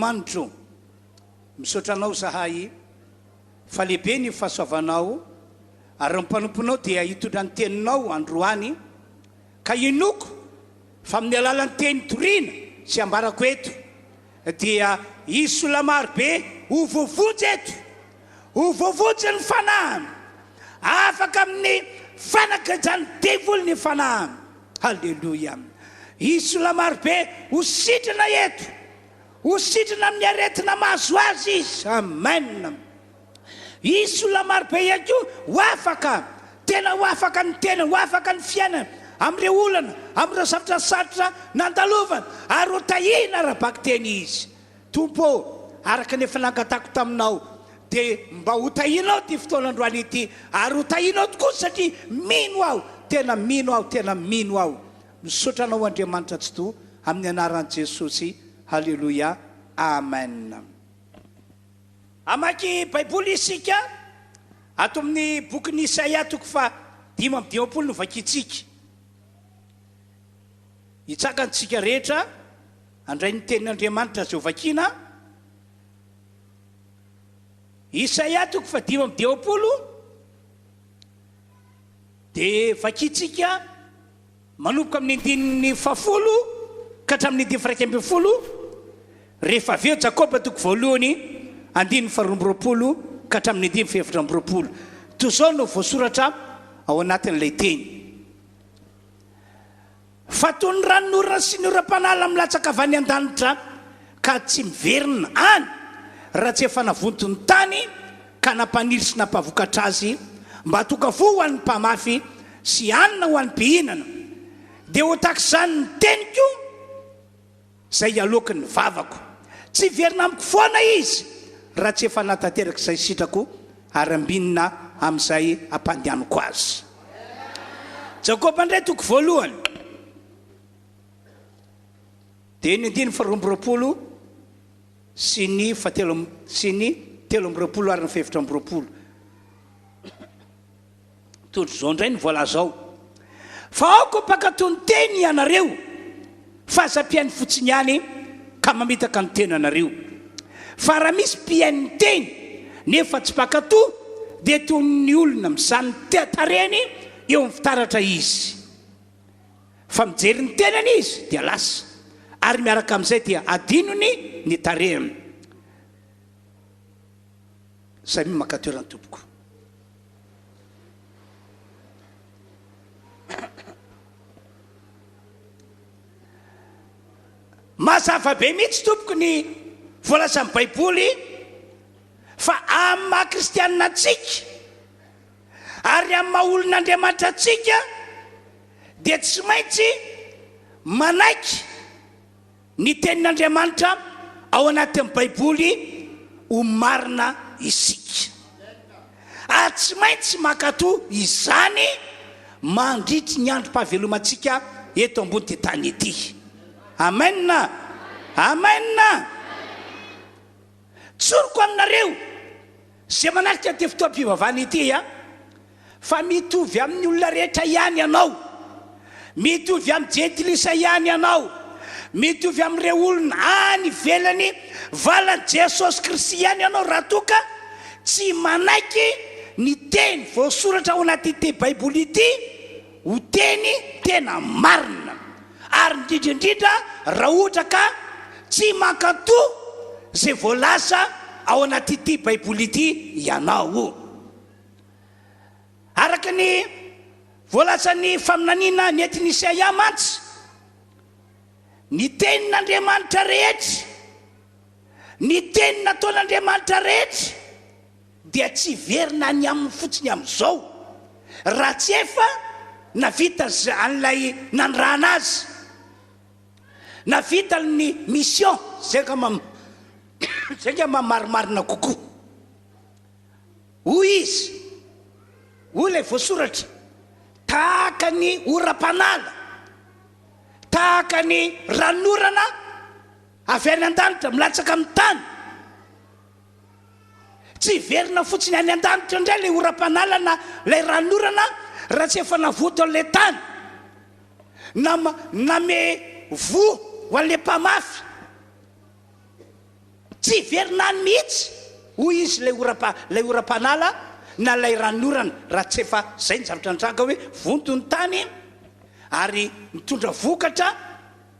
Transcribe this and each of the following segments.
Andriamanitro, misaotra Anao zahay fa lehibe ny fahasoavanao ary ny mpanomponao dia hitondra ny teninao androany ka inoako fa amin'ny alalan'ny teny toriana sy ambarako eto dia hisy olona maro be ho voavonjy eto, ho voavonjy ny fanahiny, afaka amin'ny fanagajan'ny devoly ny fanahiny. Haleloia! Hisy olona maro be ho sitrana eto, ho sitrana amin'ny aretina mahazo azy izy. Amen! Hisy olona maro be ihany koa ho afaka, tena ho afaka ny tenany, ho afaka ny fiainany amin'ireo olana, amin'ireo zavatra sarotra nandalovany, ary ho tahiana ara-bakiteny izy. Tompo ô, araka ny efa nangatahako taminao, dia mba ho tahianao ity fotoana androany ity, ary ho tahianao tokoa satria mino aho, tena mino aho, tena mino aho. Misaotra Anao Andriamanitra Tsitoha, amin'ny anaran'i Jesosy, Haleloia, Amen. Hamaky Baiboly isika ato amin'ny bokin'i Isaia toko faha 55 no vakintsika. Hitsangana isika rehetra handray ny tenin'Andriamanitra izay ho vakiana. Isaia toko faha 55 dia vakintsika Manomboka amin'ny andininy fahafolo ka hatramin'ny andininy faha 11, rehefa avy eo Jakoba toko voalohany andininy faha 22 ka hatramin'ny andininy faha 24. Toy izao no voasoratra ao anatin'ilay teny. Fa toy ny ranonorana sy ny oram-panala milatsaka avy any an-danitra ka tsy miverina any raha tsy efa navonto ny tany ka nampaniry sy nampavokatra azy mba tonga voa ho an'ny mpamafy sy hanina ho an'ny mpihinana, dia ho tahaka izany ny teniko izay aloaky ny vavako. Tsy hiverina amiko foana izy raha tsy efa nahatanteraka izay sitrako ary ambinina amin'izay ampandehaniko azy. Jakoba indray toko voalohany, dia ny andininy faha 22. Sy ny fahatelo sy ny 23 ary ny fahefatra amby 24. Toy izao indray no voalaza ao, Fa aoka ho mpankatò ny teny ianareo, fa aza mpihaino fotsiny ihany ka mamitaka ny tenanareo. Fa raha misy mpihaino ny teny nefa tsy mpankatò, dia toy ny olona mizaha ny tarehiny eo amin'ny fitaratra izy. Fa mijery ny tenany izy dia lasa, ary miaraka amin'izay dia adinony ny tarehiny. Samia maka toerana tompoko. Mazava be mihitsy tompoko ny voalazan'ny Baiboly fa amin'ny maha kristianina antsika ary amin'ny maha olon'Andriamanitra antsika dia tsy maintsy manaiky ny Tenin'Andriamanitra ao anatin'ny Baiboly ho marina isika. Ary tsy maintsy mankatò izany mandritry ny androm-pahavelomantsika eto ambon'ity tany ity. Amen! Amen! Tsoriko aminareo izay manatrika ity fotoam-pivavahana ity fa mitovy amin'ny olona rehetra ihany ianao, mitovy amin'ny jentilisa ihany ianao, mitovy amin'ireo olona any ivelany valan'i Jesosy Kristy ihany ianao raha toa ka tsy manaiky ny teny voasoratra ao anatin'ity Baiboly ity ho teny tena marina, ary indrindra indrindra raha ohatra ka tsy mankatò izay voalaza ao anatin'ity Baiboly ity ianao. Araka ny voalazan'ny faminaniana nentin'i Isaia mantsy, ny tenin'Andriamanitra rehetra, ny teny nataon'Andriamanitra rehetra dia tsy hiverina any aminy fotsiny amin'izao, raha tsy efa navita an'ilay nanirahana azy, navita ny mission, izay angamba izay angamba marimarina kokoa. Hoy izy, hoy ilay voasoratra, tahaka ny oram-panala, tahaka ny ranonorana avy any an-danitra milatsaka amin'ny tany. Tsy hiverina fotsiny any an-danitra indray ilay oram-panala na ilay ranonorana raha tsy efa navoto an'ilay tany, na name voa ho an'ilay mpamafy. Tsy hiverina any mihitsy, hoy izy, ilay oram-pa, ilay oram-panala na ilay ranonorana, raha tsy efa izay ny zavatra nitranga hoe vonto ny tany ary mitondra vokatra,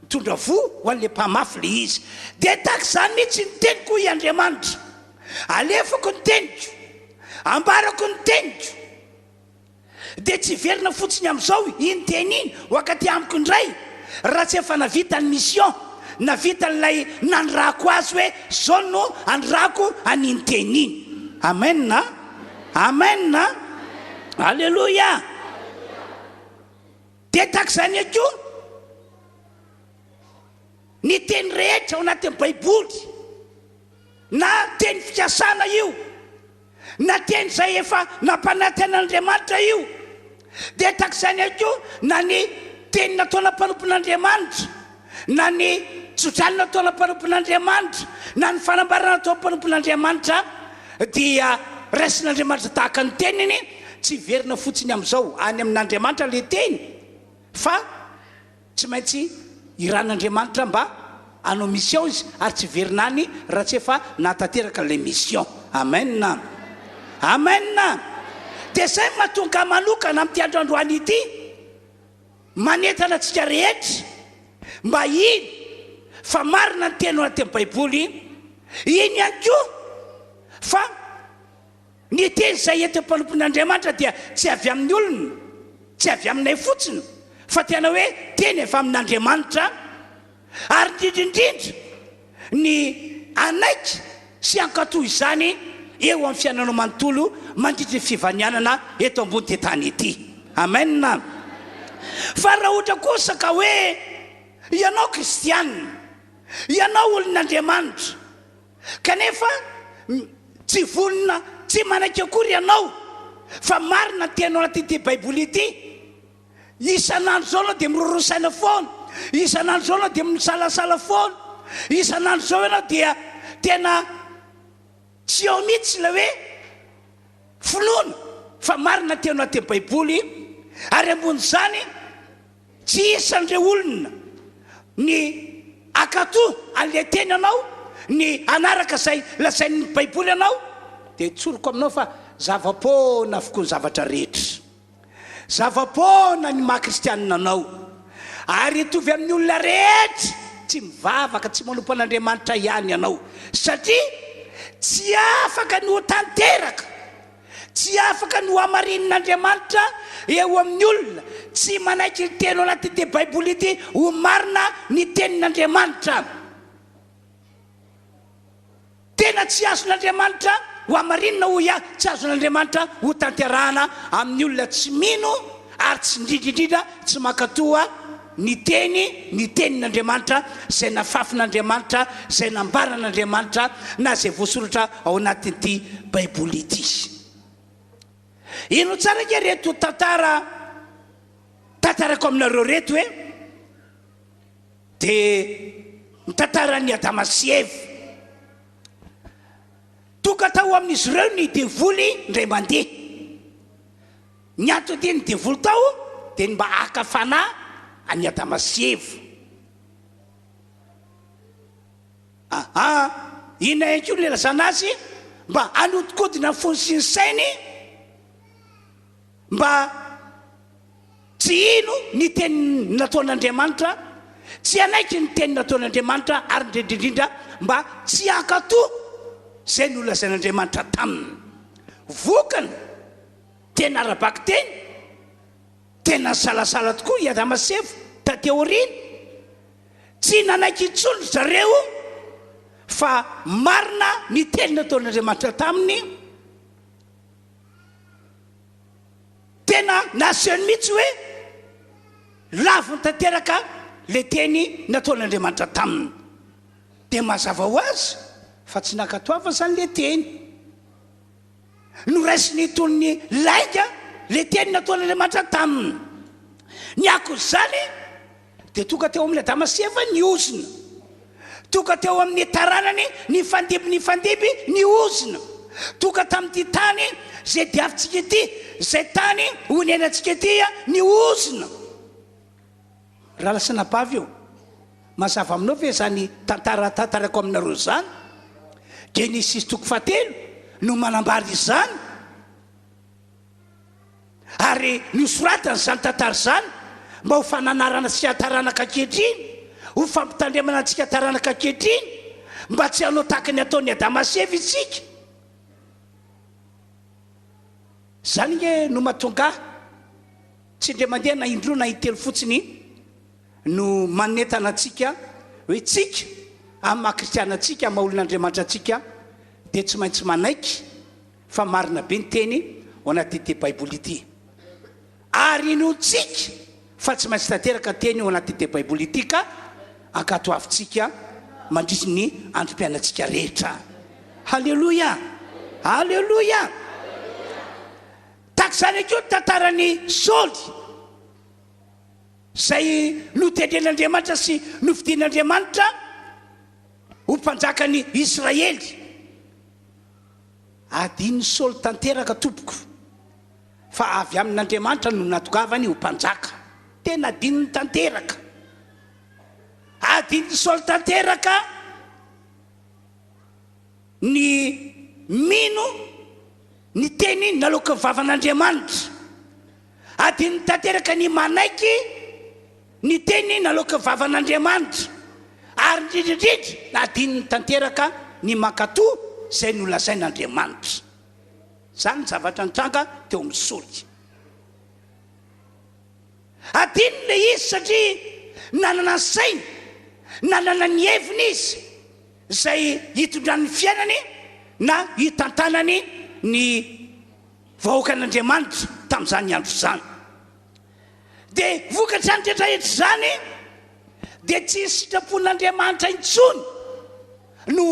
mitondra voa ho an'ilay mpamafy ilay izy. Dia tahaka izany mihitsy ny teniko, hoy Andriamanitra. Alefako ny teniko, ambarako ny teniko. Dia tsy hiverina fotsiny amin'izao iny teny iny ho ankaty amiko indray raha tsy efa navita ny mission, navita an'ilay nanirahako azy hoe zao no anirahako an'iny teny iny. Amen a! Amen a! Alléluia! Dia tahaka izany ihany koa ny teny rehetra ao anatin'ny baiboly na teny fikasana io, Na teny izay efa nampanantenan'Andriamanitra io, dia tahaka izany ihany koa na ny teny nataona mpanompon'Andriamanitra, na ny tsodrano nataona mpanompon'Andriamanitra, na ny fanambarana nataon'ny mpanompon'Andriamanitra, dia raisin'Andriamanitra tahaka ny teniny, tsy hiverina fotsiny amin'izao any amin'Andriamanitra ilay teny, fa. Tsy maintsy iran'Andriamanitra mba hanao mission izy ary tsy hiverina any raha tsy efa nahatanteraka ilay mission. Amen! Amen! Dia izay no mahatonga ahy manokana amin'ity andro androany ity manentana antsika rehetra mba hino fa marina ny teny ao anatin'ny Baiboly, hino ihany koa fa Ny teny izay entin'ny mpanompon'Andriamanitra dia tsy avy amin'ny olona, tsy avy aminay fotsiny, fa tena hoe teny avy amin'Andriamanitra, ary indrindra indrindra ny hanaiky sy hankatò izany eo amin'ny fiainanao manontolo mandritry ny fivanianana eto ambony tany ity. Amen. Fa raha ohatra kosa ka hoe ianao kristiana, ianao olon'Andriamanitra, Kanefa tsy vonona, tsy manaiky akory ianao fa marina ny teny ao anatin'ity Baiboly ity. Isan'andro izao ianao dia miroroa saina foana, isan'andro izao ianao dia misalasala foana, isan'andro izao ianao dia tena tsy ao mihitsy ilay hoe finoana fa marina ny teny ao anatin'ny Baiboly. Ary ambonin'izany, Tsy isan'ireo olona ny hankatò an'ilay teny ianao, ny hanaraka izay lazain'ny Baiboly anao, dia tsoriko aminao fa zava-poana avokoa ny zavatra rehetra. Zava-poana ny maha kristianina anao. Ary hitovy amin'ny olona rehetra tsy mivavaka, tsy manompo an'Andriamanitra ihany ianao, satria tsy afaka ny ho tanteraka. Tsy afaka ny hohamarinin'Andriamanitra eo amin'ny olona tsy manaiky ny teny ao anatin'ity Baiboly ity ho marina ny tenin'Andriamanitra. Tena tsy azon'Andriamanitra hohamarinina hoy aho, tsy azon'Andriamanitra hotanterahana amin'ny olona tsy mino ary tsy indrindra indrindra tsy mankatoa ny teny, ny tenin'Andriamanitra izay nafafin'Andriamanitra, izay nambaran'Andriamanitra na izay voasoratra ao anatin'ity Baiboly ity. Henoy tsara ange ireto tantara tantarako aminareo ireto e! Dia ny tantaran'i Adama sy Eva. Tonga tao amin'izy ireo ny devoly indray mandeha. Ny anton-dian'ny devoly tao dia ny mba haka fanahy an'i Adama sy Eva. Aa, inona ihany koa no ilazana azy? Mba hanodikodina ny fony sy ny sainy mba tsy hino ny teny nataon'Andriamanitra, tsy hanaiky ny teny nataon'Andriamanitra ary indrindra indrindra mba tsy hankatò izay nolazain'Andriamanitra taminy. Vokany, tena ara-bakiteny, tena nisalasala tokoa i Adama sy Eva taty aoriana. Tsy nanaiky intsony ry zareo fa marina ny teny nataon'Andriamanitra taminy. Tena nasehony mihitsy hoe laviny tanteraka ilay teny nataon'Andriamanitra taminy. Dia mazava ho azy fa tsy nankatoavina izany ilay teny. Noraisiny toy ny lainga ilay teny nataon'Andriamanitra taminy. Ny akon'izany dia tonga teo amin'i Adama sy Eva ny ozona. Tonga teo amin'ny taranany nifandimby nifandimby ny ozona. Tonga tamin'ity tany izay diavintsika ity, izay tany honenantsika ity ny ozona. Rahalahy sy anabavy ô, mazava aminao ve izany tantara tantaraiko aminareo izany? Genesisy toko fahatelo no manambara izany. Ary nosoratany izany tantara izany mba ho fananarana antsika taranaka ankehitriny, ho fampitandremana antsika taranaka ankehitriny, mba tsy hanao tahaka ny ataon'i Adama sy Eva isika. Izany ange no mahatonga ahy tsy indray mandeha na indroa na intelo fotsiny no manentana antsika hoe tsika amin'ny maha kristiana antsika, amin'ny maha olon'Andriamanitra antsika dia tsy maintsy manaiky fa marina be ny teny ao anatin'ity Baiboly ity. Ary inoantsika fa tsy maintsy tanteraka ny teny ao anatin'ity Baiboly ity ka ankatoavintsika mandritry ny androm-piainantsika rehetra. Haleloia! Haleloia! Tahaka izany koa ny tantaran'i Saoly, izay notendren'Andriamanitra sy nofidin'Andriamanitra ho mpanjakan'i Israely. Adin'i Saoly tanteraka tompoko fa avy amin'Andriamanitra no natongavany ho mpanjaka. Tena adinony tanteraka. Adin'i Saoly tanteraka ny mino ny teny naloaky ny vavan'Andriamanitra. Adinony tanteraka ny manaiky ny teny naloaky ny vavan'Andriamanitra. Ary indrindra indrindra adinony tanteraka ny mankatò izay nolazain'Andriamanitra. Izany ny zavatra nitranga teo amin'i Saoly. Adinony ilay izy satria nanana ny sainy, nanana ny heviny izy izay hitondrany ny fiainany na hitantanany ny vahoakan'Andriamanitra tamin'izany andro izany. Dia vokatr'izany rehetra rehetra izany dia tsy ny sitrapon'Andriamanitra intsony no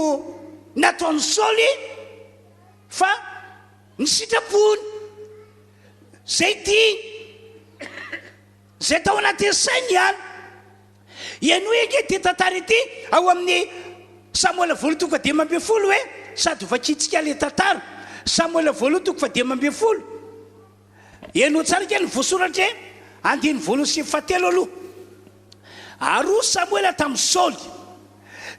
nataon'i Saoly fa ny sitrapony, izay tiany, izay tao anatin'ny sainy ihany. Henoy ange ity tantara ity ao amin'ny Samoela voalohany toko fahadimy ambin'ny folo e, sady hovakintsika ilay tantara. Samoela voalohany toko fahadimy ambin'ny folo. Henoy tsara ange ny voasoratra e, andininy voalohany sy fahatelo aloha. Ary hoy Samoela tamin'i Saoly,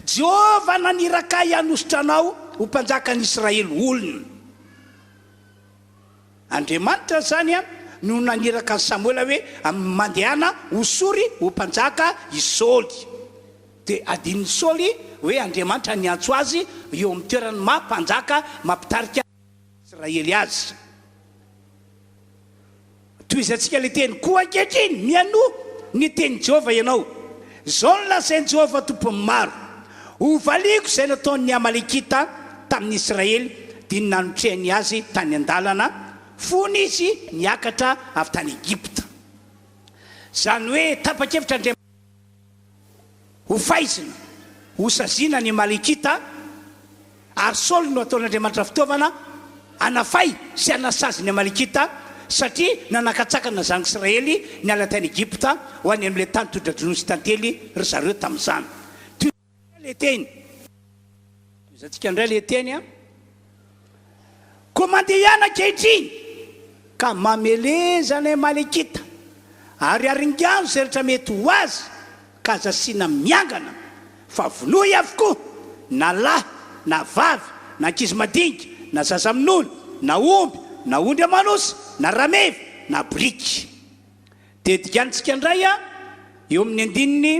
Jehovah naniraka ahy hanosotra anao ho mpanjakan'ny Israely olony. Andriamanitra izany no naniraka an'i Samoela hoe, Mandehana hosory ho mpanjaka i Saoly. Dia adinon'i Saoly hoe Andriamanitra niantso azy eo amin'ny toerany maha mpanjaka maha mpitarika Israely azy. Tohizantsika ilay teny, Koa ankehitriny, mihainoa ny tenin'i Jehovah ianao. Izao no lazain'i Jehovah Tompon'ny maro, 'Hovaliako izay nataon'ny Amalekita tamin'ny Israely, dia ny nanotrehany azy tany an-dalana, fony izy niakatra avy tany Egypta. Izany hoe tapa-kevitra Andriamanitra. Ho faizina, ho saziana ny Amalekita, ary Saoly no ataon'Andriamanitra fitaovana hanafay sy hanasazy ny Amalekita, satria nanakatsakana ny zanak'Israely niala tany Egypta ho any amin'ilay tany tondra-dronono sy tantely ry zareo tamin'izany. Toy izany ilay teny. Tohizantsika indray ilay teny an. Koa mandehana ankehitriny, ka mameleza ny Amalekita, ary aringano izay rehetra mety ho azy, ka aza asiana miangana, fa vonoy avokoa, na lahy na vavy, na ankizy madinika, na zaza minono, na omby, na ondry aman'osy, na rameva, na boriky. Dia dikantsika indray eo amin'ny andininy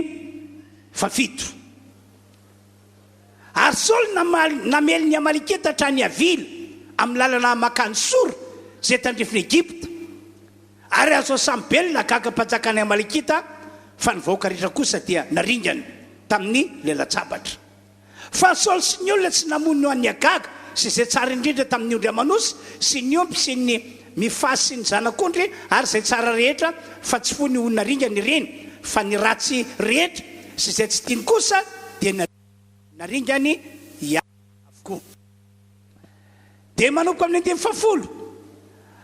fahafito. Ary Saoly namaly, namely ny Amalekita hatrany Havila, amin'ny lalana mankany Sora, izay tandrifin'i Egypta. Ary azo samy belona Agaga mpanjakan'ny Amalekita, fa ny vahoaka rehetra kosa dia naringany tamin'ny lelan-tsabatra. Fa Saoly sy ny olona tsy namono an'i Agaga sy izay tsara indrindra tamin'ny ondry aman'osy sy ny omby sy ny mifasy sy ny zanak'ondry ary izay tsara rehetra, fa tsy fony ho naringany ireny, fa ny ratsy rehetra sy izay tsy tiany kosa dia naringany ihany avokoa. Dia manomboka amin'ny andininy fahafolo,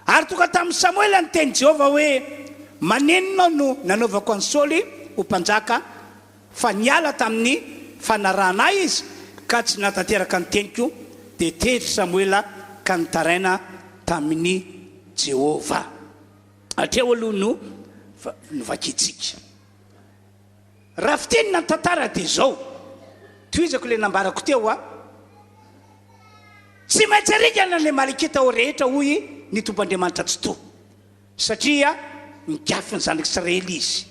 Ary tonga tamin'i Samoela ny tenin'i Jehovah hoe, Maninona no nanaovako an'i Saoly ho mpanjaka, fa niala tamin'ny fanarahana ahy izy ka tsy nahatanteraka ny teniko? Dia tery Samoela ka nitaraina tamin'i Jehovah. Hatreo aloha no novakintsika. Raha fitenina ny tantara dia izao, tohizako ilay nambarako teo a. Tsy maintsy aringana ny Amalekita ao rehetra, hoy ny Tompo Andriamanitra Tsitoha, satria nigafy ny zanak'Israely izy.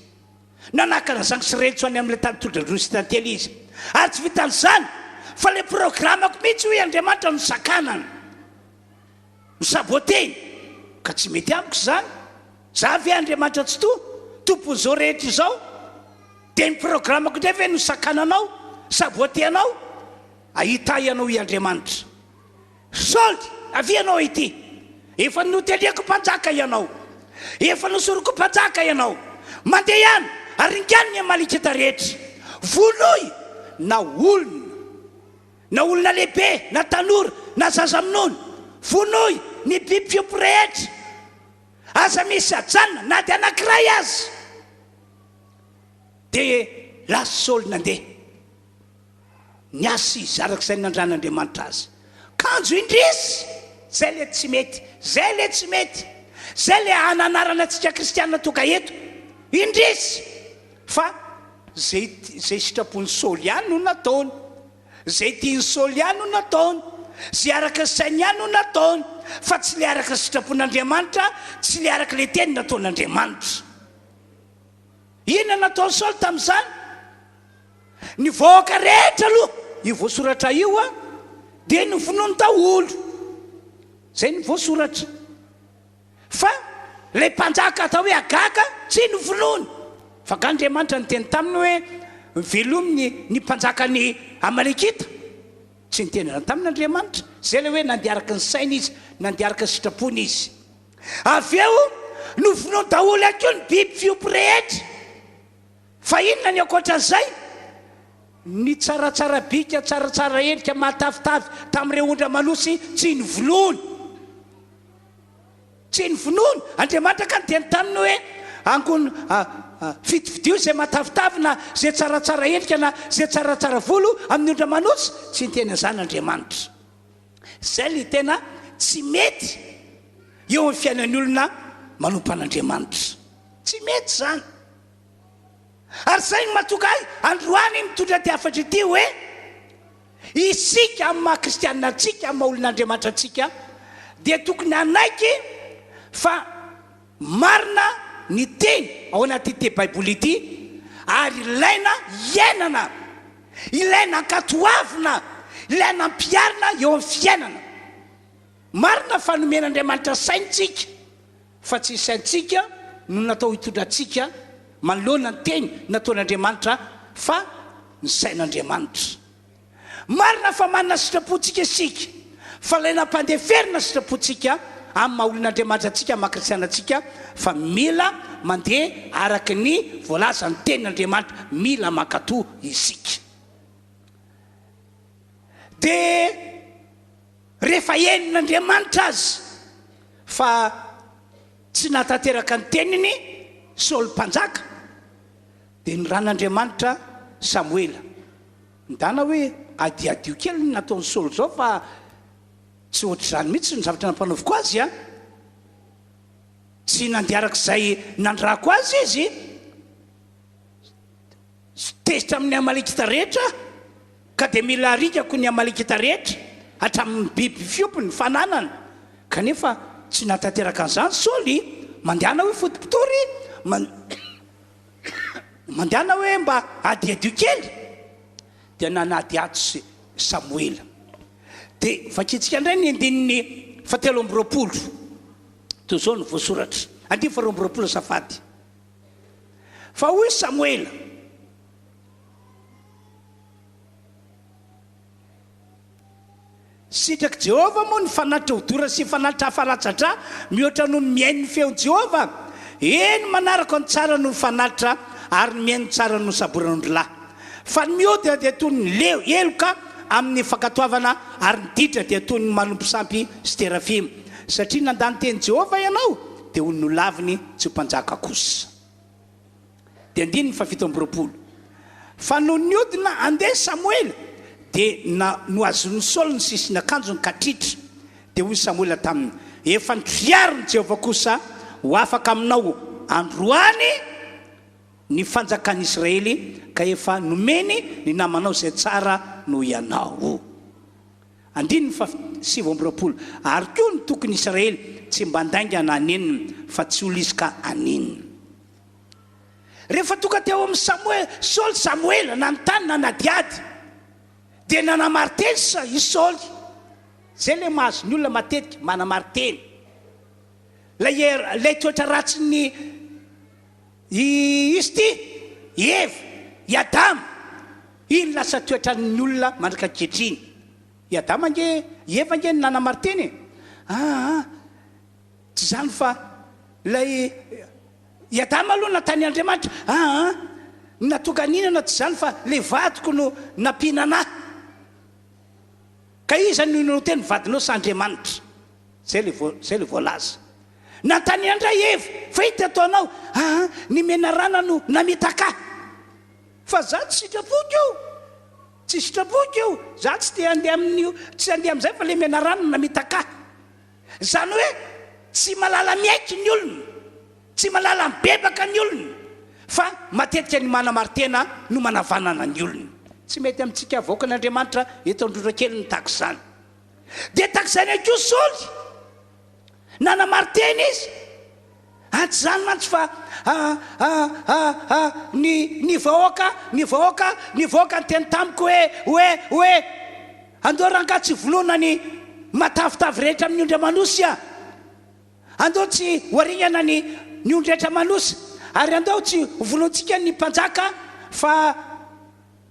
Nanakana ny zanak'Israely tsy ho any amin'ilay tany tondra-droa sy tantely izy. Ary tsy vitan'izany, fa ilay programako mihitsy, hoy Andriamanitra, no sakanana, no-saboter-ny. Ka tsy mety amiko izany. Za ve Andriamanitra Tsitoha, Tompon'izao rehetra izao? Dia ny programako indray ve no sakananao, saboter-nao? Hahita ianao i Andriamanitra. Saoly, avia ianao ety. Efa notendreko mpanjaka ianao. Efa nosoriko mpanjaka ianao. Mandeha ihany, aringano ny Amalekita rehetra. Vonoy na olona, na olona lehibe, na tanora, na zaza minono. Vonoy ny biby fiompy rehetra. Aza misy ajanona na dia anankiray aza. Dia lasa Saoly nandeha. Niasa izy araka izay nandran'Andriamanitra azy. Kanjo indrisy! Zay le tsy mety, zay le tsy mety, zay le hananarana antsika kristiana tonga eto. Indrisy! Fa zay zay sitrapon'i Saoly ihany no nataony. Zay tian'i Saoly ihany no nataony. Zay araka ny sainy ihany no nataony. Fa tsy le araka ny sitrapon'Andriamanitra, tsy le araka le teny nataon'Andriamanitra. Inona nataon'i Saoly tamin'izany? Ny vahoaka rehetra aloha, io voasoratra io an, dia novonoiny daholo. Izay no voasoratra. Fa ilay mpanjaka atao hoe Agaga tsy novonoiny. Fa angaha Andriamanitra niteny taminy hoe velomy ny ny mpanjakan'ny Amalekita? Tsy niteny izany taminy Andriamanitra. Izay ilay hoe nandeha araka ny sainy izy, nandeha araka ny sitrapony izy. Avy eo novonoiny daholo ihany koa ny biby fiompy rehetra. Fa inona ny ankoatran'izay? Ny tsaratsara bika, tsaratsara endrika, mahatavitavy tamin'ireo ondry aman'osy tsy novonoiny. Tsy novonoiny. Andriamanitra ka niteny taminy hoe, Angony, fidifidio izay mahatavitavy na izay tsaratsara endrika na izay tsaratsara volo amin'ny ondry aman'osy. Tsy niteny an'izany Andriamanitra. Izay ilay tena tsy mety eo amin'ny fiainan'ny olona manompo an'Andriamanitra. Tsy mety izany. Ary izay no mahatonga ahy androany mitondra ity hafatra ity hoe, isika amin'ny maha kristianina antsika, amin'ny maha olon'Andriamanitra antsika, dia tokony hanaiky fa marina ny teny ao anatin'ity Baiboly ity ary ilaina iainana, ilaina ankatoavina, ilaina ampiharina eo amin'ny fiainana. Marina fa nomen'Andriamanitra saina isika, fa tsy saintsika no natao hitondra antsika manoloana ny teny nataon'Andriamanitra fa ny sain'Andriamanitra. Marina fa manana sitrapontsika isika, fa ilay nampandeferina sitrapontsika amin'ny maha olon'Andriamanitra antsika, amin'ny maha kristiana antsika, fa mila mandeha araka ny voalazan'ny tenin'Andriamanitra, mila mankatò isika. Dia Rehefa henon'Andriamanitra azy fa tsy nahatanteraka ny teniny Saoly mpanjaka, dia niran'Andriamanitra Samoela. Ndana hoe adiadio kely ny nataon'i Saoly izao fa tsy ohatr'izany mihitsy ny zavatra nampanaoviko azy an! Tsy nandeha araka izay nandrako azy izy. Tezitra amin'ny Amalekita rehetra aho, ka dia mila arikako ny Amalekita rehetra, hatramin'ny biby fiompiny, fananany. Kanefa tsy nahatanteraka an'izany Saoly. Mandehana hoe foto-pitory, mandehana hoe mba adiadio kely. Dia nanadihady Samoela. Dia vakintsika indray ny andininy fahatelo amby 20. Toy izao no voasoratra. Andininy faharoa amby 20 azafady. Fa hoy Samoela, Sitrak'i Jehovah moa ny fanatitra hodorana sy fanatitra hafa latsa-drà mihoatra noho ny mihaino ny feon'i Jehovah? Eny, manaraka ny tsara noho ny fanatitra, ary ny mihaino ny tsara noho ny saboran'ondrilahy. Fa ny mihodina dia toy ny leo heloka amin'ny fankatoavana, ary ny ditra dia toy ny manompo sampy sy terafima. Satria nandà ny tenin'i Jehovah ianao, dia ho nolaviny tsy ho mpanjaka kosa. Dia andininy fahafito amby 20. Fa nony nihodina handeha Samoela, dia na nohazonin'i Saoly ny sisin'akanjony ka tritra. Dia hoy Samoela taminy, Efa notriarin'i Jehovah kosa ho afaka aminao androany ny fanjakan'Israely, ka efa nomeny ny namanao izay tsara noho ianao. Andininy faha 29, Ary koa ny tokin'i Israely tsy mba handainga na hanenina, fa tsy olona izy ka hanenina. Rehefa tonga teo amin'i Samoela, Saoly Samoela, nanontany, nanadihady, dia nanamari-teny i Saoly. Izay ilay mahazo ny olona matetika, manamari-teny. Ilay, ilay toetra ratsin'ny i izy ity, i Eva, i Adama, iny lasa toetran'ny olona mandraka ankehitriny. I Adama ange, i Eva ange no nanamari-teny e. Aa, tsy izany fa ilay I Adama aloha natainy Andriamanitra, aa, ny nahatonga nihinana tsy izany fa ilay vadiko no nampihinana ahy. Ka iza no inoan-teny, vadinao sa Andriamanitra? Zay le zay le voalaza. Nanontaniana indray i Eva, fa inona ty ataonao? Aa, ny menarana no namitaka ahy. Fa za tsy sitrapoko io. Tsy sitrapoko io. Za tsy te handeha amin'io, tsy handeha amin'izay fa le menarana no namitaka ahy. Izany hoe tsy mahalala miaiky ny olona, tsy mahalala mibebaka ny olona, fa matetika ny manamari-tena no manavanana ny olona. Tsy mety amintsika vahoakan'Andriamanitra eto Androndrakely ny tahaka izany. Dia tahaka izany ihany koa Saoly. Nanamari-tena izy. Ary tsy izany mantsy fa ny ny vahoaka, ny vahoaka, ny vahoaka niteny tamiko hoe, hoe, hoe, andao rangahy tsy vonoina ny matavitavy rehetra amin'ny ondry aman'osy a! Andao tsy ho aringana ny ny ondry rehetra aman'osy, ary andao tsy ho vonointsika ny mpanjaka fa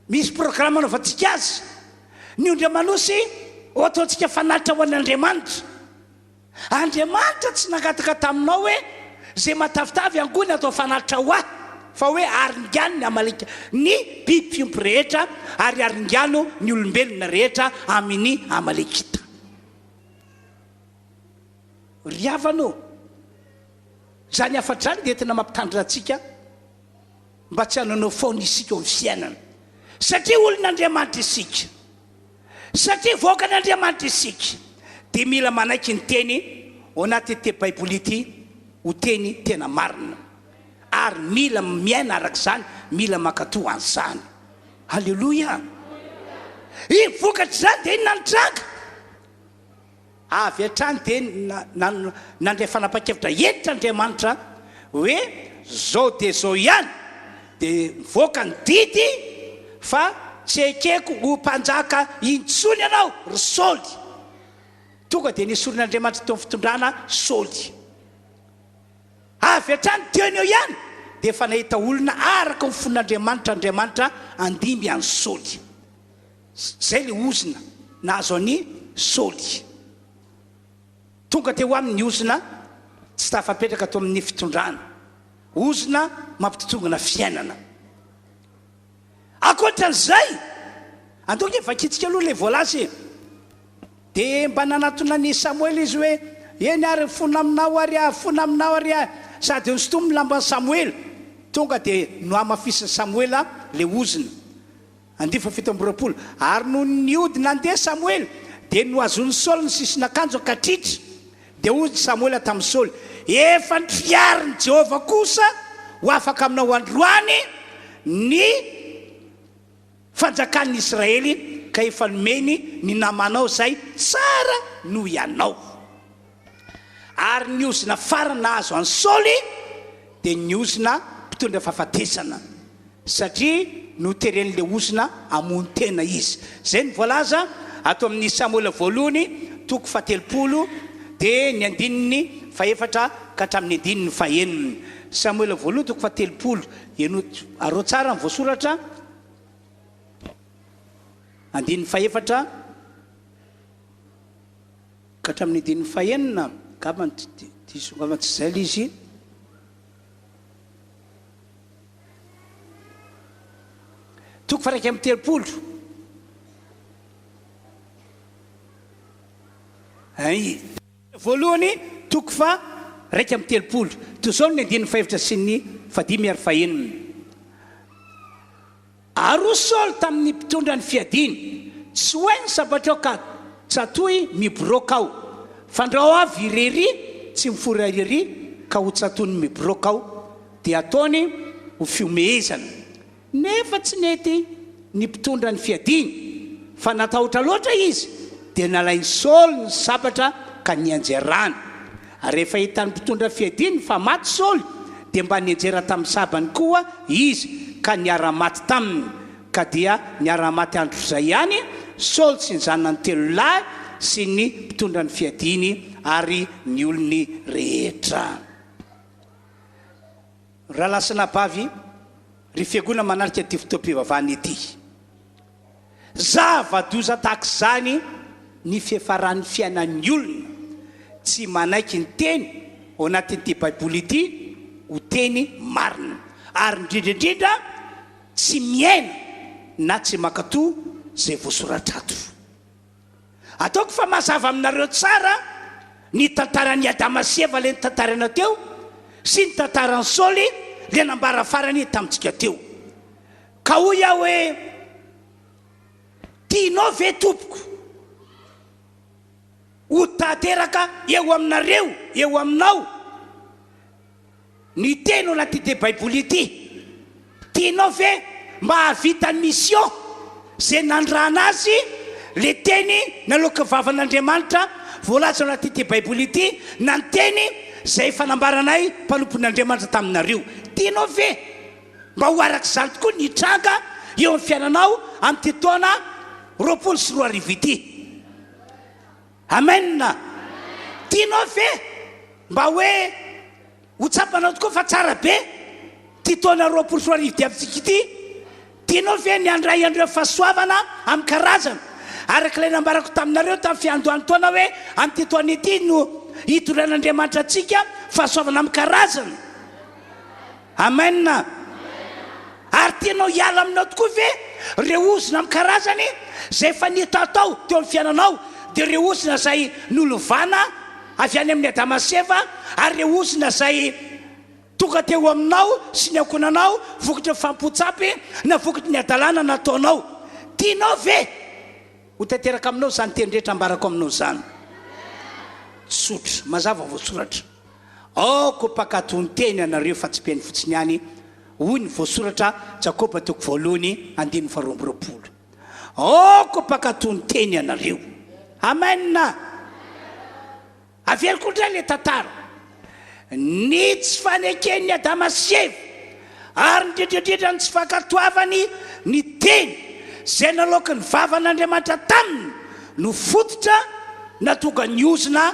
misy programa anaovantsika azy. Ny ondry aman'osy ho ataontsika fanatitra ho an'Andriamanitra. Andriamanitra tsy nangataka taminao hoe izay matavitavy angony atao fanatitra ho ahy, fa hoe aringano ny Amaleka, ny biby fiompy rehetra, ary aringano ny olombelona rehetra amin'ny Amalekita. Ry havana ô, izany hafatra izany dia entina mampitandrina antsika mba tsy hananao foana isika eo amin'ny fiainana, satria olon'Andriamanitra isika. Satria vahoakan'Andriamanitra isika, dia mila manaiky ny teny ao anatin'ity Baiboly ity ho teny tena marina, ary mila miaina araka izany, mila mankatò an'izany. Aleloia! I Vokatr'izany dia inona no nitranga? Avy hatrany dia nandray fanapahan-kevitra hentitra Andriamanitra hoe zao dia zao ihany, dia nivoaka ny didy fa tsy ekeko ho mpanjaka intsony ianao ry Saoly. Tonga dia nesorin'Andriamanitra teo amin'ny fitondrana Saoly. Avy hatrany teo no eo ihany dia efa nahita olona araka ny fon'Andriamanitra Andriamanitra handimby an'i Saoly. Izay ilay ozona nahazo an'i Saoly. Tonga teo aminy ny ozona tsy tafapetraka teo amin'ny fitondrana. Ozona mampitotongana fiainana. Ankoatra an'izay, andao ange vakintsika aloha ilay voalaza e. Dia mba nanatona an'i Samoela izy hoe, Eny ary, mifona aminao ary aho, mifona aminao ary aho. Sady nosintominy ny lamban'i Samoela. Tonga dia nohamafisin'i Samoela ilay ozona. Andiany faha-27. Ary nony niody nandeha Samoela, dia nohazonin'i Saoly ny sisin'akanjony ka tritra. Dia hoy Samoela tamin'i Saoly, Efa notriarin'i Jehovah kosa ho afaka aminao androany ny fanjakan'ny Israely, ka efa nomeny ny namanao izay tsara noho ianao. Ary ny ozona farany nahazo an'i Saoly dia ny ozona mpitondra fahafatesana, satria noteren'ilay ozona hamono tena izy. Izay no voalaza ato amin'ny Samoela voalohany toko fahatelopolo dia ny andininy fahefatra ka hatramin'ny andininy fahenina. Samoela voalohany toko fahatelopolo, henoy arao tsara ny voasoratra, andininy fahefatra. Ka hatramin'ny andininy fahenina, angamba diso, angamba tsy izay ilay izy. Toko faha-31. Ay. Voalohany, toko faha-31. Toy izao ny andininy fahefatra sy ny fahadimy ary fahenina. Ary hoy Saoly tamin'ny mpitondra ny fiadiany, Tsy ho hay ny sabatrao ka tsatohy miboroaka aho, fandrao avy irery tsy mifora irery ka ho tsatohiny miboroaka aho, dia ataony ho fihomehezana. Nefa tsy nety ny mpitondra ny fiadiany, fa natahotra loatra izy. Dia nalain'i Saoly ny sabatra ka nianjerany. Ary rehefa hitan'ny mpitondra fiadiany fa maty Saoly, dia mba nianjera tamin'ny sabany koa izy ka niara-maty taminy. Ka dia niara-maty andro izay ihany Saoly sy ny zanany telo lahy sy ny mpitondra ny fiadiany ary ny olony rehetra. Rahalahy sy anabavy, ry fiangonana manatrika ity fotoam-pivavahana ity. Zava-doza tahaka izany ny fiafaran'ny fiainan'ny olona tsy manaiky ny teny ao anatin'ity Baiboly ity ho teny marina, ary indrindra indrindra tsy miaina na tsy mankatò izay voasoratra ato. Ataoko fa mazava aminareo tsara ny tantaran'i Adama sy Eva ilay notantaraina teo sy ny tantaran'i Saoly ilay nambara farany tamintsika teo. Ka hoy aho hoe, Tianao ve, tompoko, ho tanteraka eo aminareo, eo aminao, ny teny ao anatin'ity Baiboly ity? Tianao ve mba hahavita ny mission izay nanirahana azy, le teny naloaky ny vavan'Andriamanitra voalaza ao anatin'ity Baiboly ity, na ny teny izay efa nambaranay mpanompon'Andriamanitra taminareo? Tianao ve? Mba ho araka izany tokoa ny hitranga eo amin'ny fiainanao amin'ity taona 2020 ity. Amen! Tianao ve mba hoe ho tsapanao tokoa fa tsara be ity taona 2020 diavintsika ity? Tianao ve ny handray an'ireo fahasoavana amin'ny karazany araka ilay nambarako taminareo tamin'ny fiandohan'ny taona hoe amin'ity taona ity no hitondran'Andriamanitra antsika fahasoavana amin'ny karazany? Amen! Ary tianao hiala aminao tokoa ve ireo ozona amin'ny karazany izay efa nitatao teo amin'ny fiainanao, dia ireo ozona izay nolovana avy any amin'i Adama sy Eva, ary ireo ozona izay tonga teo aminao sy ny ankohonanao vokatry ny fanompoan-tsampy na vokatry ny hadalana nataonao? Tianao ve ho tanteraka aminao izany teny rehetra ambarako aminao izany? Tsotra, mazava voasoratra. Aoka ho mpankatò ny teny ianareo fa tsy mpihaino fotsiny ihany, hoy ny voasoratra Jakoba toko voalohany andininy faharoa amby roapolo. Aoka ho mpankatò ny teny ianareo. Amen! Averiko indray ilay tantara. Ny tsy faneken'i Adama sy Eva, ary indrindra indrindra ny tsy fankatoavany ny teny izay naloaky ny vavan'Andriamanitra taminy no fototra nahatonga ny ozona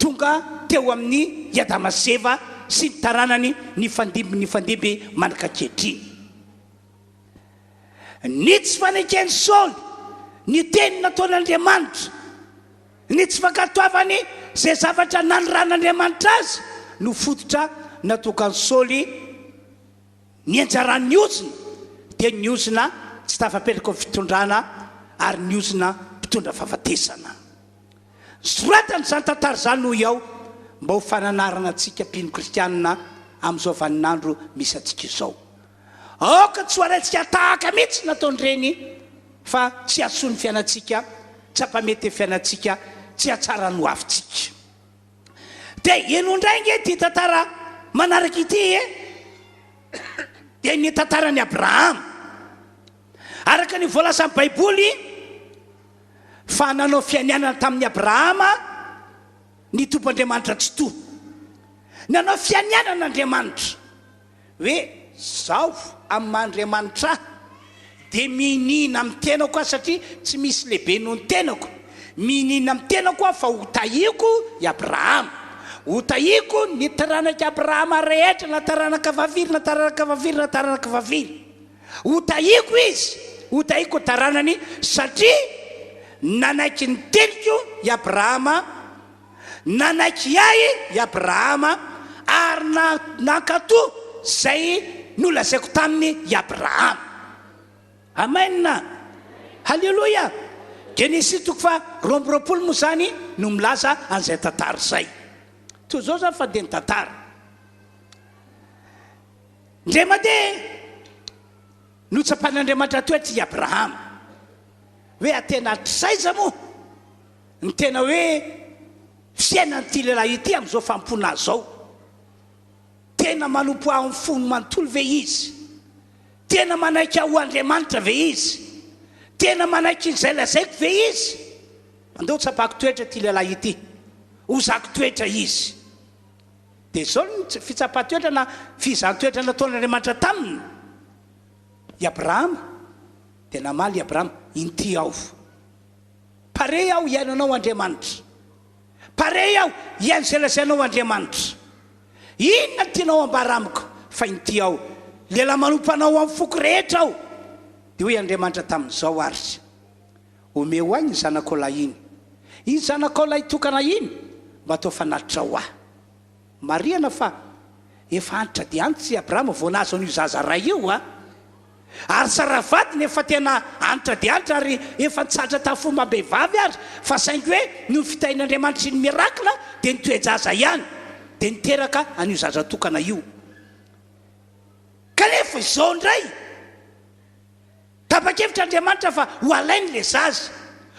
Tonga teo amin' i Adama sy Eva sy ny taranany nifandimby nifandimby mandrak'ankehitriny. Ny tsy faneken'i Saoly ny teny nataon'Andriamanitra, ny tsy fankatoavany izay zavatra nanoran'Andriamanitra azy no fototra nahatonga an'i Saoly nianjaran'ny ozona, dia ny ozona tsy tafapetraka ho fitondrana ary ny ozona mpitondra fahafatesana. Soratana izany tantara izany hoy aho mba ho fananarana antsika mpino kristianina amin'izao vaninandro misy antsika izao. Aoka tsy ho alaintsika tahaka mihitsy ny nataon'ireny fa tsy hahasoa ny fiainantsika, tsy hampamety ny fiainantsika, tsy hahatsara ny hoavintsika. Dia henoy indray ange ity tantara manaraka ity e! Dia ny tantaran'i Abrahama. Araka ny voalazan'ny Baiboly, fa nanao fianianana tamin'i Abrahama ny Tompo Andriamanitra Tsitoha. Nanao fianianana Andriamanitra hoe, Izaho amin'ny maha Andriamanitra Ahy dia mianiana amin'ny tenako Aho satria tsy misy lehibe noho ny tenako. Mianiana amin'ny tenako Aho fa hotahiako i Abrahama. Hotahiako ny taranak'i Abrahama rehetra na taranaka fahafiry na taranaka fahafiry na taranaka fahafiry. Hotahiako izy, hotahiako ny taranany, satria nanaiky ny teniko i Abrahama, nanaiky ahy i Abrahama, ary nankatò izay nolazaiko taminy i Abrahama. Amen! Haleloia! Genesisy toko faha 22 moa izany no milaza an'izay tantara izay. Toy izao izany fa dia ny tantara. Indray mandeha, notsapan'Andriamanitra toetra i Abrahama, hoe tena hatraiza moa ny tena hoe fiainan'ity lehilahy ity amin'izao fanompoana azy izao. Tena manompo ahy amin'ny fony manontolo ve izy? Tena manaiky ahy ho Andriamanitra ve izy? Tena manaiky izay lazaiko ve izy? Andao tsapako toetra ity lehilahy ity. Hozako toetra izy. Dia izao ny fitsapan-toetra na fizahan-toetra nataon'Andriamanitra taminy. I Abrahama, dia namaly i Abrahama, Inty aho. Pare aho hihaino Anao, Andriamanitra. Pare aho hihaino izay lazainao, Andriamanitra. Inona no tianao hambara amiko? Fa inty aho, lehilahy manompo Anao amin'ny foko rehetra aho. Dia hoy Andriamanitra taminy, Izao àry, omeo ahy ny zanakao lahy iny. Iny zanakao lahy tokana iny mba atao fanatitra ho ahy. Marihana fa efa antitra dia antitra i Abrahama vao nahazo an'io zaza ray io a! Ary Saraha vadiny efa tena antitra dia antitra ary efa nitsahatra tamin'ny fombam-behivavy ary fa saingy hoe noho ny fitahian'Andriamanitra sy ny miracle dia nitoe-jaza ihany dia niteraka an'io zaza tokana io. Kanefa izao indray Tapa-kevitra Andriamanitra fa ho alainy ilay zaza.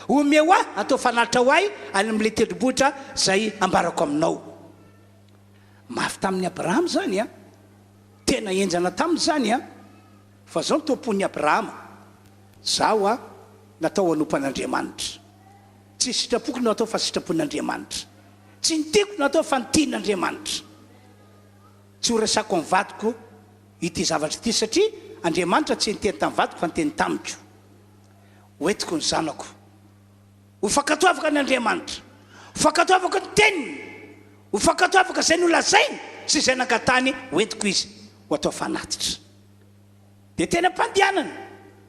Omeo ahy atao fanatitra ho ahy any amin'ilay tendrombohitra izay ambarako aminao. Mafy tamin'i Abrahama izany an! Tena henjana taminy izany an! Fa izao no tompon'i Abrahama, Izaho an, natao hanompo an'Andriamanitra. Tsy ny sitrapoko no atao fa sitrapon'Andriamanitra. Tsy ny tiako no atao fa ny tian'Andriamanitra. Tsy ho resako amin'ny vadiko ity zavatra ity satria Andriamanitra tsy niteny tamin'ny vadiko fa niteny tamiko. Ho entiko ny zanako. Ho fankatoavako an' Andriamanitra. Ho fankatoavako ny teniny. Ho fankatoavako izay nolazainy sy izay nangatahany ho entiko izy ho atao fanatitra. Dia teny am-pandehanana,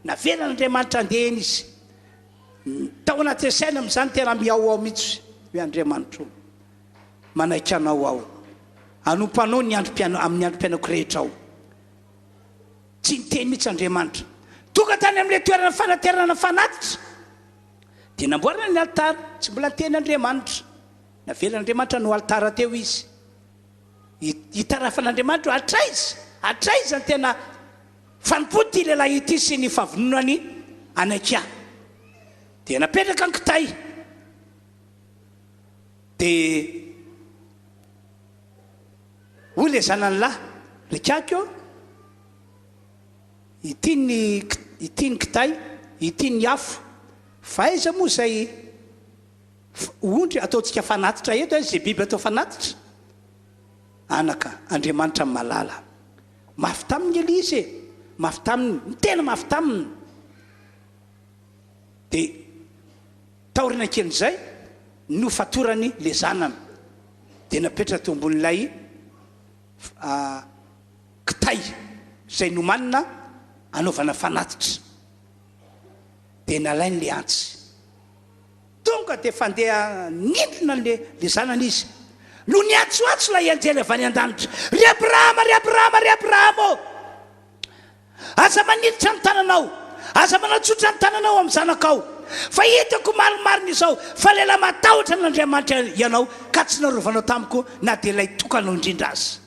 navelan'Andriamanitra handeha eny izy. Tao anatin'ny saina amin'izany tena mihaohao mihitsy hoe Andriamanitra o. Manaiky Anao aho. Hanompo Anao ny androm-piaina, amin'ny androm-piainako rehetra aho. Tsy niteny mihitsy Andriamanitra. Tonga tany amin'ilay toerana fanaterana fanatitra, dia namboarina ny alitara. Tsy mbola niteny Andriamanitra. Navelan'Andriamanitra hanao alitara teo izy. Hitarafan'Andriamanitra hoe hatraiza, hatraiza ny tena fanompoan'ity lehilahy ity sy ny fahavononany hanaiky ahy. Dia napetraka ny kitay. Dia hoy ilay zanany lahy, Ry Ikaky ô, ity ny ity ny kitay, ity ny afo, fa aiza moa izay ondry ataontsika fanatitra eto, aiza izay biby atao fanatitra? Anaka, Andriamanitra malala. Mafy taminy ilay izy e, mafy taminy, ny tena mafy taminy. Dia taoriana kelin'izay, nofatorany ilay zanany, dia napetraka teo ambonin'ilay kitay izay nomanina hanaovana fanatitra. Dia nalainy ilay antsy. Tonga dia fandeha nindrona ilay zanany izy. No niantsoantso ilay anjely avy any an-danitra, Ry Abrahama, ry Abrahama, ry Abrahama ô! Aza manilitra ny tananao, aza manatsotra ny tananao amin'ny zanakao, fa hitako marimarina izao fa lehilahy matahotra an'Andriamanitra ianao, ka tsy narovanao tamiko na dia ilay tokanao indrindra aza.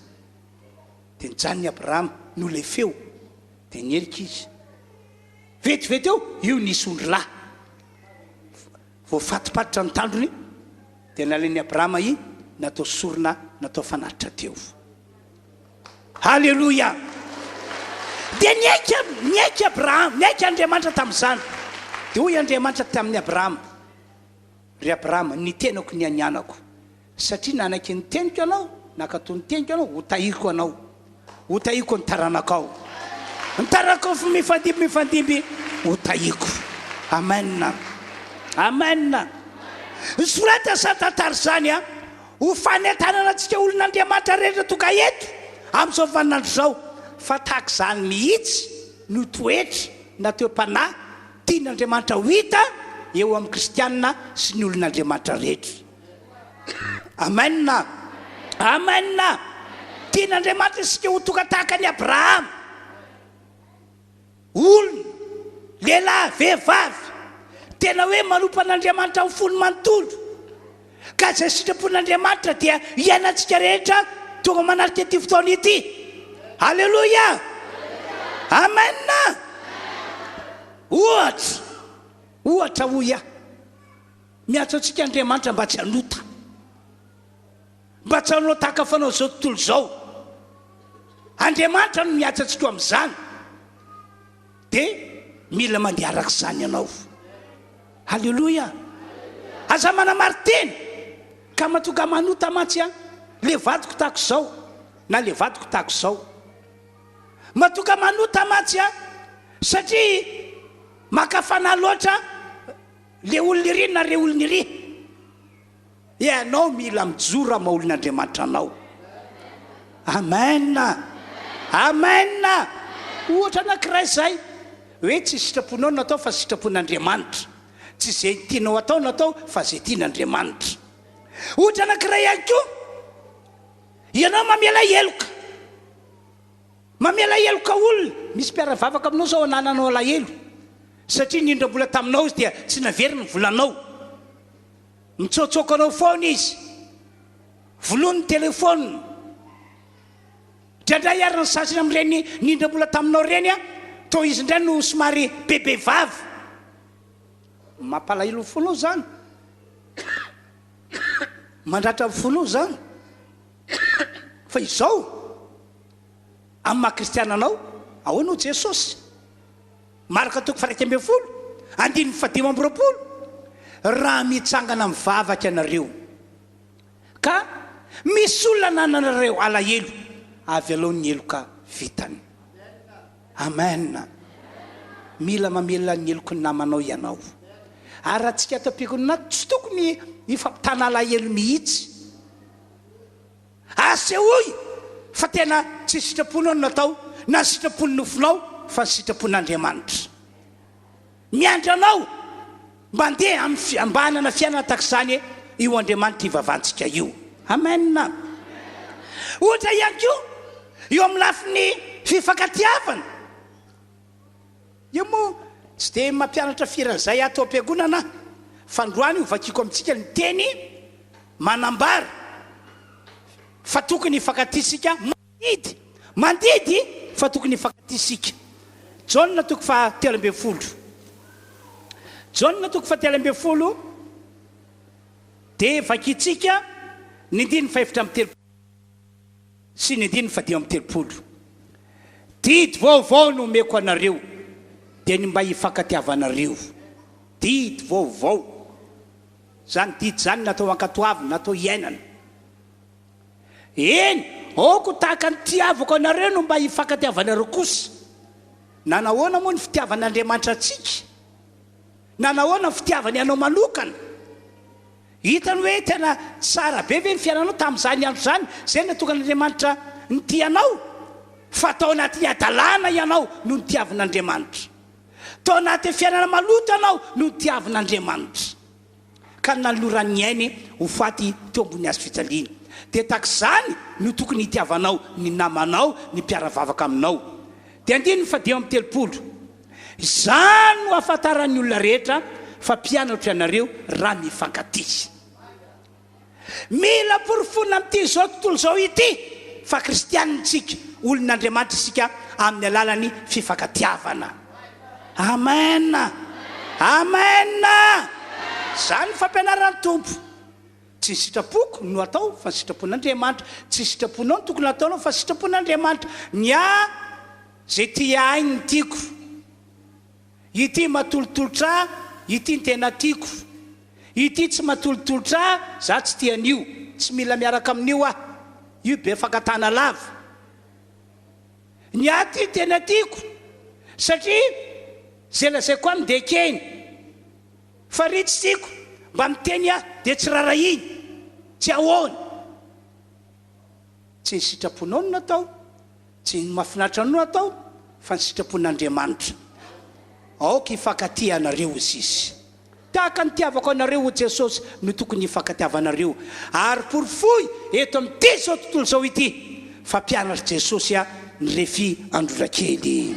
Dia nijanona i Abrahama noho ilay feo, dia nihelika izy. Vetivety eo, io nisy ondrilahy voafatopatotra ny tandrony, dia nalain'i Abrahama i natao sorona natao fanatitra teo. Haleloia! Dia niaiky, niaiky Abrahama, niaiky Andriamanitra tamin'izany. Dia hoy Andriamanitra tamin'i Abrahama, Ry Abrahama, ny tenako nianianako, satria nanaiky ny teniko ianao, nankatò ny teniko ianao, hotahiko anao, hotahiko ny taranakao. Ny taranakao mifandimby mifandimby, hotahiko. Amen. Amen. Soratana izany tantara izany an. Ho fanentanana antsika olon'Andriamanitra rehetra tonga eto amin'izao vaninandro izao fa tahaka izany mihitsy no toetra na toe-panahy tian'Andriamanitra ho hita eo amin'ny kristiana sy ny olon'Andriamanitra rehetra. Amen! Amen! Tian'Andriamanitra isika ho tonga tahaka an'i Abrahama. Olona, lehilahy, vehivavy, tena hoe manompo an'Andriamanitra amin'ny fony manontolo, ka izay sitrapon'Andriamanitra dia iainantsika rehetra tonga manatrika ity fotoana ity. Aleloia! Amen! Ohatra, ohatra hoy aho, miantso antsika Andriamanitra mba tsy hanota. Mba tsy hanao tahaka fanao izao tontolo izao. Andriamanitra no miantso antsika ho amin'izany. Dia mila mandeha araka izany ianao. Haleloia! Aza manamari-tena ka mahatonga manota mantsy an, le vadiko tahaka izao na le vadiko tahaka izao. Mahatonga manota mantsy an, satria maka fanahy loatra le olona iry na re olona iry. Ianao mila mijoro amin'ny maha olon'Andriamanitra anao. Amen! Amen! Ohatra anankiray izay, hoe tsy sitraponao no atao fa sitrapon'Andriamanitra. Tsy izay tianao atao no atao fa izay tian'Andriamanitra. Ohatra anankiray ihany koa, ianao mamela heloka. Mamela heloka olona. Misy mpiara-vavaka aminao izao anananao alahelo satria nindram-bola taminao izy dia tsy naveriny ny volanao. Mitsoatsoaka anao foana izy. Vonoiny ny telephone. Indraindray ary ny sasany amin'ireny nindram-bola taminao ireny toa izy indray no somary bebe vava. Mampalahelo ny fonao izany. Mandratra ny fonao izany. Fa izao, amin'ny maha kristiana anao, ahoana hoy Jesosy? Marka toko faha-11, andininy faha-25, Raha mitsangana mivavaka ianareo, ka misy olona anananareo alahelo, avelao ny heloka vitany. Amen. Mila mamela ny heloky ny namanao ianao. Ary raha tsika ato am-piangonana ato, tsy tokony hifampitana alahelo mihitsy. Asehoy fa tena tsy sitraponao no natao na ny sitrapon'ny nofonao fa ny sitrapon'Andriamanitra. Miandry anao mba handeha amin'ny mba hanana fiainana tahaka izany io Andriamanitra ivavahantsika io. Amen. Ohatra ihany koa eo amin'ny lafiny fifankatiavana. Io moa tsy dia mampianatra firy an'izay ato am-piangonana aho, fa androany ho vakiako amintsika ny teny manambara fa tokony hifankatia isika, mandidy, mandidy fa tokony hifankatia isika. Jaona toko faha 13. Jaona toko faha 13 dia vakintsika ny andininy fahefatra amby 30. Sy ny andininy faha-35. Didy vaovao no omeko anareo, dia ny mba hifankatiavanareo. Didy vaovao. Izany didy izany natao hankatoavina, natao hiainana. Eny, aoka ho tahaka ny tiavako anareo no mba hifankatiavanareo kosa. Nanahoana moa ny fitiavan'Andriamanitra antsika? Nanahoana ny fitiavany anao manokana? Hitany hoe tena tsara be ve ny fiainanao tamin'izany andro izany, izay no nahatonga an'Andriamanitra nitia anao? Fa tao anatin'ny hadalana ianao no nitiavin'Andriamanitra. Tao anatin'ny fiainana maloto ianao no nitiavin'Andriamanitra. Ka nanolorany ny ainy ho faty teo ambony hazo fijaliana. Dia tahaka izany no tokony hitiavanao ny namanao, ny mpiara-vavaka aminao. Dia andininy faha-35. Izany no ahafantaran'ny olona rehetra fa mpianatro ianareo raha mifankatia. Mila porofoina amin'ity izao tontolo izao ity fa kristianina isika, olon'Andriamanitra isika amin'ny alalan'ny fifankatiavana. Amen! Amen! Izany ny fampianaran'ny Tompo. Tsy ny sitrapoko no atao fa ny sitrapon'Andriamanitra. Tsy ny sitraponao no tokony hataonao fa ny sitrapon'Andriamanitra. Ny ahy Zay tia ahy no tiako. Ity matolotolotra ahy, ity no tena tiako. Ity tsy matolotolotra ahy, za tsy tia an'io. Tsy mila miaraka amin'io aho. Io be fankatana lava. Ny ahy ity no tena tiako satria zay lazaiko aminy dia ekeny. Fa ry tsy tiako, mba miteny aho dia tsy rarahiny, tsy ahoany. Tsy ny sitraponao no natao. Tsy ny mahafinaritra anao no atao fa ny sitrapon'Andriamanitra. Aoka hifankatia ianareo hoy Izy. Tahaka ny nitiavako anareo hoy Jesosy no tokony hifankatiavanareo. Ary porofoy eto amin'ity izao tontolo izao ity fa mpianatr'i Jesosy ny refi androndrakely.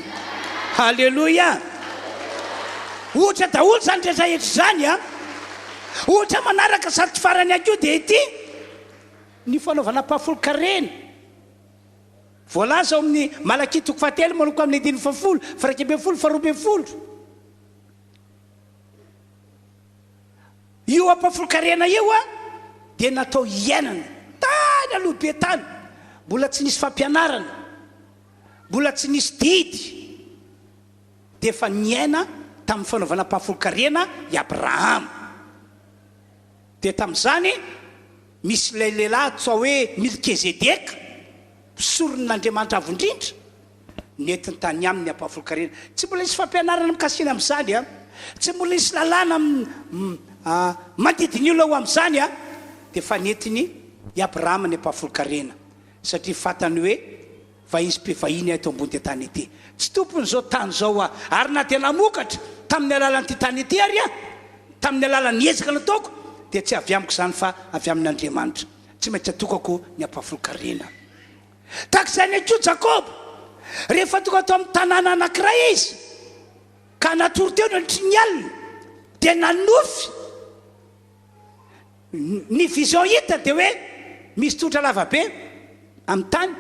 Haleloia! Ohatra daholo izany rehetra rehetra izany an! Ohatra manaraka sady tsy farany ihany koa dia ity, ny fanaovana ampahafolon-karena. Voalaza ao amin'ny Malakia toko fahatelo manomboka amin'ny andininy fahafolo, faha-11, faha-12. Io ampahafolon-karena io dia natao hiainana tany aloha be tany, mbola tsy nisy fampianarana, mbola tsy nisy didy, dia efa niaina tamin'ny fanaovana ampahafolon-karena i Abrahama. Dia tamin'izany, misy ilay lehilahy atao hoe Milkezedeka, mpisoron'Andriamanitra Avo Indrindra, nentiny tany aminy ny ampahafolon-karena. Tsy mbola nisy fampianarana mikasika amin'izany, tsy mbola nisy lalàna mandidy ny olona ho amin'izany, dia efa nentiny i Abrahama ny ampahafolon-karena, satria fantany hoe vahiny sy mpivahiny aho eto ambony ity tany ity. Tsy tompon'izao tany izao aho, ary na dia namokatra tamin'ny alalan'ity tany ity ary aho, tamin'ny alalan'ny ezaka nataoko, dia tsy avy amiko izany fa avy amin'Andriamanitra. Tsy maintsy atokako ny ampahafolon-karena. Tahaka izany ihany koa Jakoba, rehefa tonga tao amin'ny tanàna anankiray izy, ka natory teo nandritry ny alina, dia nanofy. Ny vision hita dia hoe misy tohatra lavabe amin'ny tany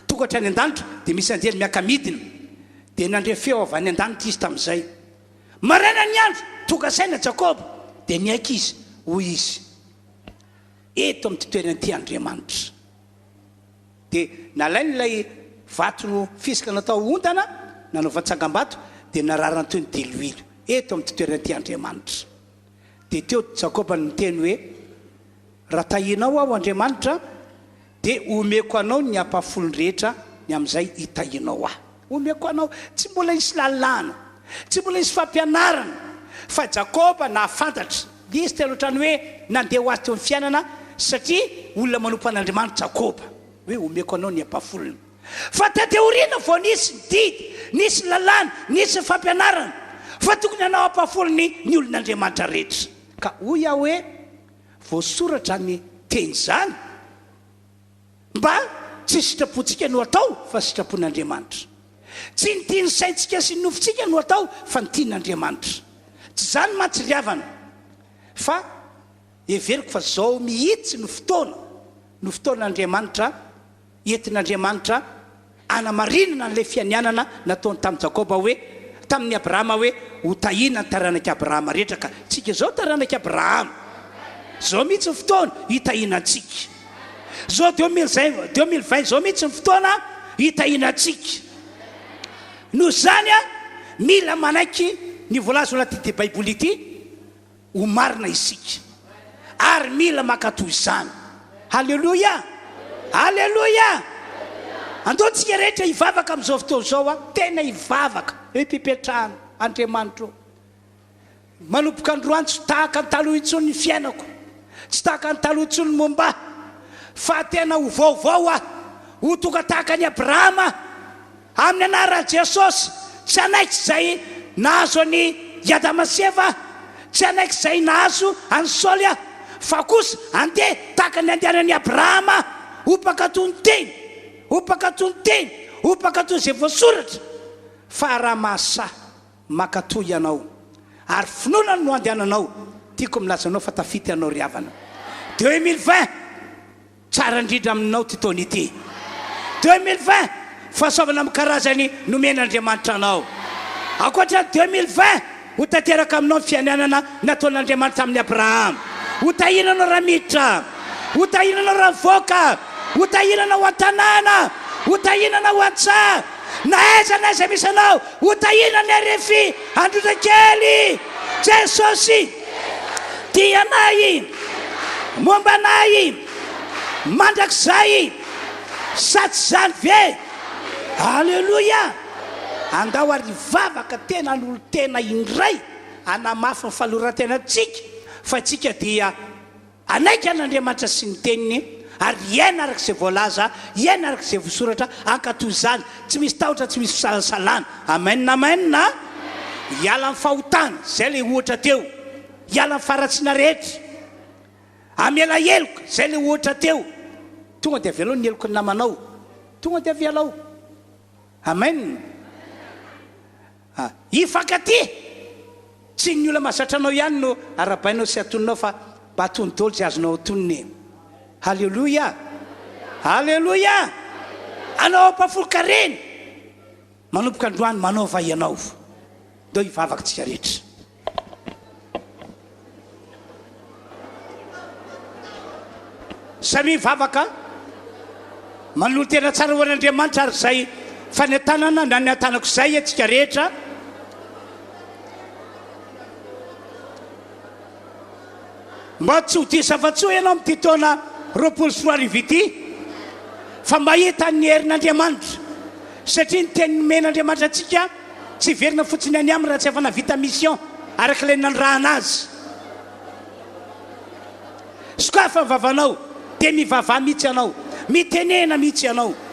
tonga hatrany an-danitra dia misy anjely miaka-midina. Dia nandre feo avy any an-danitra izy tamin'izay. Maraina ny andro, tonga saina Jakoba dia niaiky izy, hoy izy, Eto amin'ity toerana ity Andriamanitra. Dia nalainy ilay vato fisaka natao ondana, nanaovan-tsangambato, dia nararany teo ny diloilo. Eto amin'ity toerana ity Andriamanitra. Dia teo Jakoba no niteny hoe, Raha tahianao aho, Andriamanitra, dia homeko anao ny ampahafolony rehetra ny amin'izay hitahianao ahy. Homeko anao. Tsy mbola nisy lalàna, tsy mbola nisy fampianarana, fa Jakoba nahafantatra. Izy tena ohatran'ny hoe nandeha ho azy teo amin'ny fiainana, satria olona manompo an'Andriamanitra Jakoba. Hoe homeko anao ny ampahafolony. Fa taty aoriana vao nisy ny didy, nisy ny lalàna, nisy ny fampianarana fa tokony hanao ampahafolony ny olon'Andriamanitra rehetra. Ka hoy aho hoe, voasoratra ny teny izany mba tsy sitrapontsika no atao fa sitrapon'Andriamanitra. Tsy ny tian'ny saintsika sy ny nofontsika no atao fa ny tian'Andriamanitra. Tsy izany mantsy ry havana fa heveriko fa izao mihitsy no fotoana, no fotoan'Andriamanitra Entin'Andriamanitra hanamarinana an'ilay fianianana nataony tamin'i Jakoba hoe, tamin'i Abrahama hoe, Hotahiana ny taranak'i Abrahama rehetra ka. Tsika izao taranak'i Abrahama. Izao mihitsy ny fotoana hitahiana antsika. Izao 2020 izao mihitsy ny fotoana hitahiana antsika. Noho izany, mila manaiky ny voalaza ao anatin'ity Baiboly ity. Ho marina isika ary mila mankatò izany. Haleloia! Aleloia! Andao tsika rehetra hivavaka amin'izao fotoana izao a, tena hivavaka eo am-pipetrahana, Andriamanitra ô, manomboka androany tsy tahaka ny taloha intsony ny fiainako, tsy tahaka ny taloha intsony ny momba ahy, fa tena ho vaovao aho, ho tonga tahaka an'i Abrahama aho. Amin'ny anaran'i Jesosy, tsy hanaiky izay nahazo an'i i Adama sy Eva aho, tsy hanaiky izay nahazo an'i Saoly aho, fa kosa handeha tahaka ny andehanan'i Abrahama aho, ho mpankatò ny teny, ho mpankatò ny teny, ho mpankatò izay voasoratra, fa raha mahasahy mankatò ianao, ary finoana no andehananao, tiako milaza anao fa tafita ianao ry havana. 2020. Tsara indrindra aminao ity taona ity. 2020, fahasoavana amin'ny karazany nomen'Andriamanitra anao. Ankoatra ny 2020, ho tanteraka aminao ny fianianana nataon'Andriamanitra tamin'i Abrahama. Ho tahiana anao raha miditra, ho tahiana anao raha mivoaka, ho tahiana anao an-tanàna, ho tahiana anao an-tsaha, na aiza na aiza misy anao, ho tahiana ny RFI Androndrakely. Jesosy tia anay, momba anay mandrakizay, sa tsy izany ve? Aleloia! Andao ary hivavaka tena hanolo-tena indray, hanamafy ny faloran-tenantsika fa isika dia Hanaiky an'Andriamanitra sy ny Teniny ary hiaina araka izay voalaza, hiaina araka izay voasoratra, hankatò izany, tsy misy tahotra, tsy misy fisalasalana. Amen, amen. Hiala amin'ny fahotana, izay ilay ohatra teo. Hiala amin'ny faharatsiana rehetra. Hamela heloka, izay ilay ohatra teo. Tonga dia avelao ny heloky ny namanao. Tonga dia avelao. Amen. Hifankatia! Tsy ny olona mahazatra anao ihany no arahabainao sy atoninao fa mba atony daholo izay azonao atonina e! Haleloia! Haleloia! Anao ampahafolon-karena! Manomboka androany manaova ianao. Ndao hivavaka tsika rehetra. Samia mivavaka, manolo-tena tsara ho an'Andriamanitra ary izay fanentanana na ny antanako izay antsika rehetra. Mba tsy ho diso afa-tsoa ianao amin'ity taona 2020 ity, fa mba hahita ny herin'Andriamanitra, satria ny teny nomen'Andriamanitra antsika tsy hiverina fotsiny any aminy raha tsy efa nahavita mission araka ilay nanirahana azy. Sokafa ny vavanao dia mivavaha mihitsy ianao, mitenena mihitsy ianao.